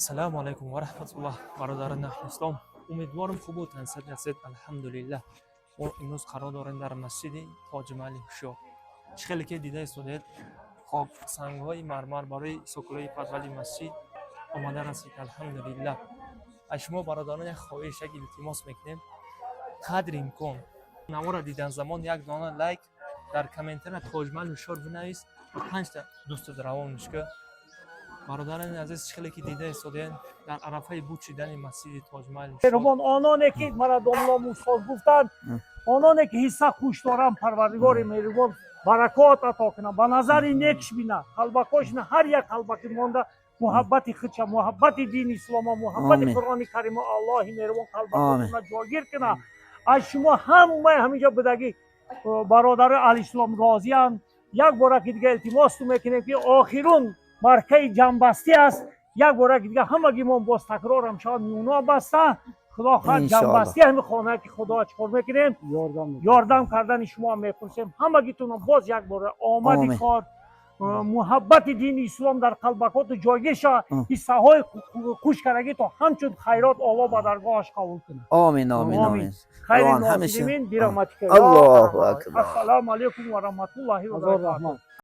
Ассалому алайкум ва раҳматуллоҳ, бародарони аҳли ислом. Умедворам, хубу тансиҳат ҳастед. Алҳамдулиллаҳ, мо имрӯз қарор дорем дар масҷиди Тоҷмаҳали Ҳушёр. Чӣ хеле ки дида истодед, хоб, сангҳои мармар барои соколои подвали масҷид омада расид, алҳамдулиллаҳ. Аз шумо, бародарон, як хоҳиш, як илтимос мекунем: қадри имкон навора дидан замон як дона лайк, дар комментария «Тоҷмаҳали Ҳушёр» бинавис ва панҷта дӯстат равониш ка. Бародарони азиз, чӣ хеле ки дида истодед, дар арафаи буд шидани масҷиди Тоҷмаҳали Ҳушёр. Меҳрубон, ононе ки мара домло Мусо гуфтанд, ононе ки ҳисса хуш дорам, Парвардигори меҳрубон баракот ато кунам, ба назари некш бина қалбакошна, ҳар як қалбаки монда муҳаббати худша, муҳаббати дини ислома, муҳаббати Омин. Қуръони карима Аллоҳи меҳрубон қалбакошона ҷойгир куна. Аз шумо ҳамаи ҳаминҷо будагӣ бародарои аҳли ислом розианд. Як бора ки дига илтимос мекунем, ки охирун маркаи ҷамъбастӣ аст. Як бора ки дига ҳамагимон боз такрорам шавад, миёно баста, худо хоҳад, Иншоаллоҳ. ҷамъбастӣ ҳами хонае ки худо чикор мекунем, ёрдам кардани шумо мепурсем. Ҳамагитонам боз як бора омади Омин. кор, муҳаббати дини ислом дар қалбакоту ҷойгир шавад, ҳиссаҳои хушкарагито ҳамчун хайрот Олло ба даргоҳаш қабул кунад. Омин, омин, Омин. омин. Хайри Аллоҳ ҳамеша. носиримин бираҳматика. Аллоҳу акбар. Ассалому алайкум ва раҳматуллоҳи ва Ҳазор баракатуҳ. раҳмат.